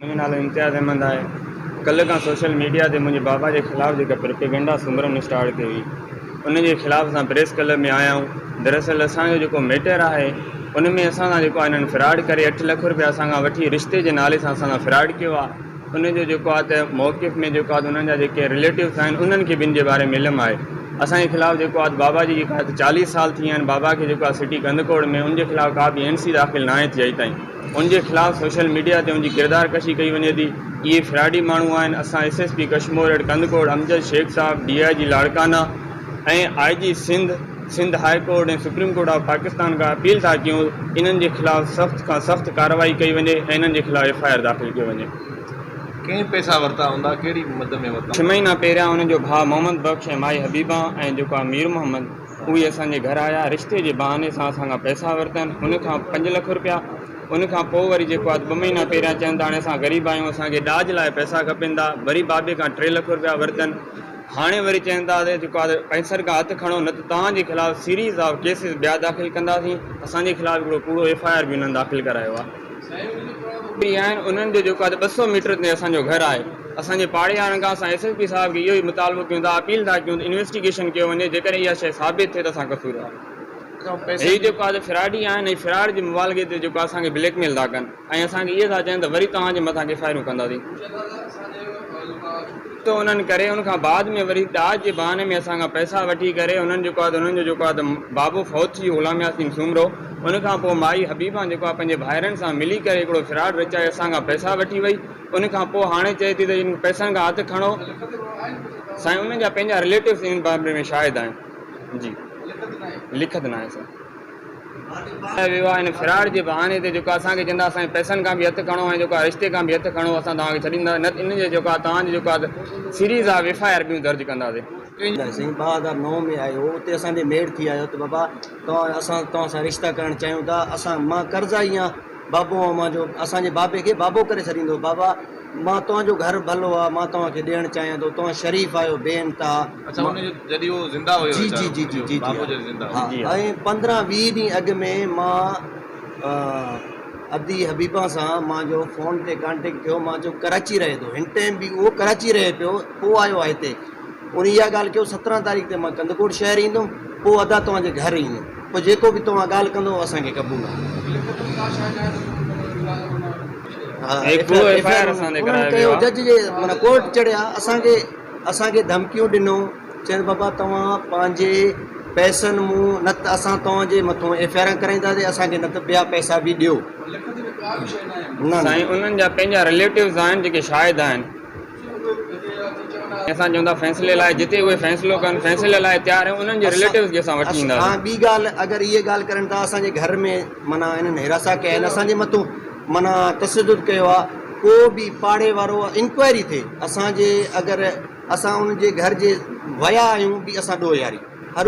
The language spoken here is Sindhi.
منهنجو نالو امتياز احمد آهي. ڪلهه کان سوشل ميڊيا تي منهنجي بابا جي خلاف جيڪا پروپيگنڊا سومرن اسٽارٽ ڪئي هئي ان جي خلاف اسان پريس ڪلب ۾ آيا آهيون. دراصل اسان جو جيڪو ميٽر آهي ان ۾ اسان سان جيڪو آهي انهن فراڊ ڪري اٺ لک روپيا اسان کان وٺي رشتي جي نالي سان اسان سان فراڊ ڪيو آهي ان جو جيڪو آهي ته موقف ۾ جيڪو آهي ته انهن جا جيڪي رليٽوز آهن انهن کي به ان جي باري ۾ علم آهي اسان جي خلاف جيڪو آهي ته بابا جي جيڪا 40 سال ٿي ويا آهن بابا کي جيڪو آهي سٽي ڪنڌڪوٽ ۾ ان جي خلاف ڪا به اين سي داخل ناهي ٿي اڄ تائين. ان جي خلاف سوشل ميڊيا تي ان جي ڪردار ڪشي ڪئي وڃي ٿي. اهي فراڊي ماڻهو آهن. اسان S S P Kashmore head Kandhkot Amjad Shaikh صاحب، ڊي I جي Larkana ۽ I G Sindh, Sindh high court ۽ supreme court of Pakistan کان اپيل ٿا ڪيون انهن جي خلاف سخت کان سخت ڪارروائي ڪئي وڃي ۽ انهن جي خلاف ايف I R داخل ڪيو وڃي. ڪنهن پئسا ورتا هوندا ڪهڙي مد ۾ ورتا ڇهه مهينا پهريان انهن جو ڀاء محمد بخش ۽ مائي حبيبه ۽ جيڪو آهي مير محمد اهي اسان جي گهر آيا، رشتي جي بهاني سان اسان کان پئسا ورتن، ان کان پنج لک روپيا، ان کان پوء وري جيڪو آهي ٻه مهينا پهريان چون ته هاڻي اسان غريب آهيون اسان کي ڏاج لاء پئسا کپن ٿا، وري بابي کان ٽي لک روپيا ورتن، هاڻي وري چون ٿا ته جيڪو آهي پئسن کان هٿ کڻو نه ته توهان جي خلاف سيريز آف ڪيسز ٻيا داخل ڪنداسين، اسان جي خلاف هڪڙو ڪوڙو ايف I R به انهن داخل ڪرايو آهي. به آهن انهن جو جيڪو آهي ته 200 ميٽر تي اسان جو گهر آهي اسان جي پاڙي وارن کان اسان ايس ايس پي صاحب کي اهو ئي مطالبو ڪيون ٿا اپيل ٿا ڪيون ته انويسٽيگيشن ڪيو وڃي جيڪڏهن اها شيء ثابت ٿئي ته اسان قصور وار هي جيڪو آهي ته فراڊي آهن ۽ فراڊ جي مبالغي تي جيڪو اسان کي بليڪ ميل ٿا ڪن ۽ اسان کي اهي ٿا چون ته وري توهان جي مٿان ڪي فائرون ڪنداسين. ته انهن ڪري ان کان بعد ۾ وري ڏاج جي بهاني ۾ اسان کان پئسا وٺي ڪري انهن جيڪو آهي ته انهن جو جيڪو آهي ته بابو فوت ٿي ويو غلام ياسين سومرو ان کان پوء مائي حبيبان جيڪو آهي پنهنجي ڀائرن سان ملي ڪري هڪڙو فراڊ رچائي اسان کان پئسا وٺي وئي ان کان پوء هاڻي چئي ٿي ته ان پئسن کان هٿ کڻو سائين انهن جا پنهنجا رليٽوز ان باري ۾ شاهد آهن جي لکت ناهي سائين. ويو آهي ان فراڊ جي بهاني تي جيڪو اسان کي چوندا اسان جي پئسن کان به هٿ کڻو ۽ جيڪو آهي رشتي کان به هٿ کڻو اسان توهان کي ڇڏيندا نه ان جي جيڪو آهي توهان جي جيڪو آهي series of F I R ٻيون درج ڪنداسين. سائين 2009 ۾ آيو هو اتي اسان جي ميڙ ٿي آيو ته بابا توهان اسان توهان سان رشتا ڪرڻ چاهيون ٿا اسان مان قرضائي آهيان بابو آهيان مان جو اسان جي بابي کي بابو ڪري ڇڏيندو بابا مان توهان جو گهر ڀلو آ مان توهان کي ڏيڻ چاهيان ٿو توهان شريف آهيو بي انتها اڇا ان جو جڏهن هو زنده هيو جي جي جي جي جي بابو جڏهن زنده ها ۽ 15 20 ڏينهن اڳ ۾ مان ادي حبيبه سان مان جو فون تي ڪانٽيڪٽ ٿيو مان چيو ڪراچي رهي ٿو هن ٽائيم به اهو ڪراچي رهي پيو پوء آيو آهي هتي ان اها ڳالهه ڪيو 17 تاريخ تي مان ڪنڌڪوٽ شهر ايندم پوء ادا توهان جي گهر ايندم پوء جيڪو به توهان ڳالهه ڪندو اسان کي قبول آهي. انهن ڪيو جج جي معنيٰ ڪورٽ چڙهيا اسان کي اسان کي ڌمڪيون ڏنو چين بابا توهان پنهنجي پئسن مون نه ته اسان توهان جي مٿون ايف I R ڪرائينداسين اسان کي نه ته ٻيا پئسا به ڏيو. نه سائين انهن جا پنهنجا رليٽوز آهن جيڪي شاهد آهن. اسان چون ٿا فيصلي لاء جتي اهي فيصلو ڪن فيصلي لاء تيار آهيون انهن جي رليٽوز کي اسان وٺي اينداسين. ها ٻي ڳالهه اگر اهي ڳالهه ڪرن ٿا اسان جي گهر ۾ معنيٰ انهن حراسان ڪيا آهن اسان جي مٿون معنيٰ تشدد ڪيو آهي ڪو به پاڙي وارو انڪوائري ٿئي اسان جي اگر اسان ان جي گهر جي ويا آهيون به اسان ڏوهياري هر.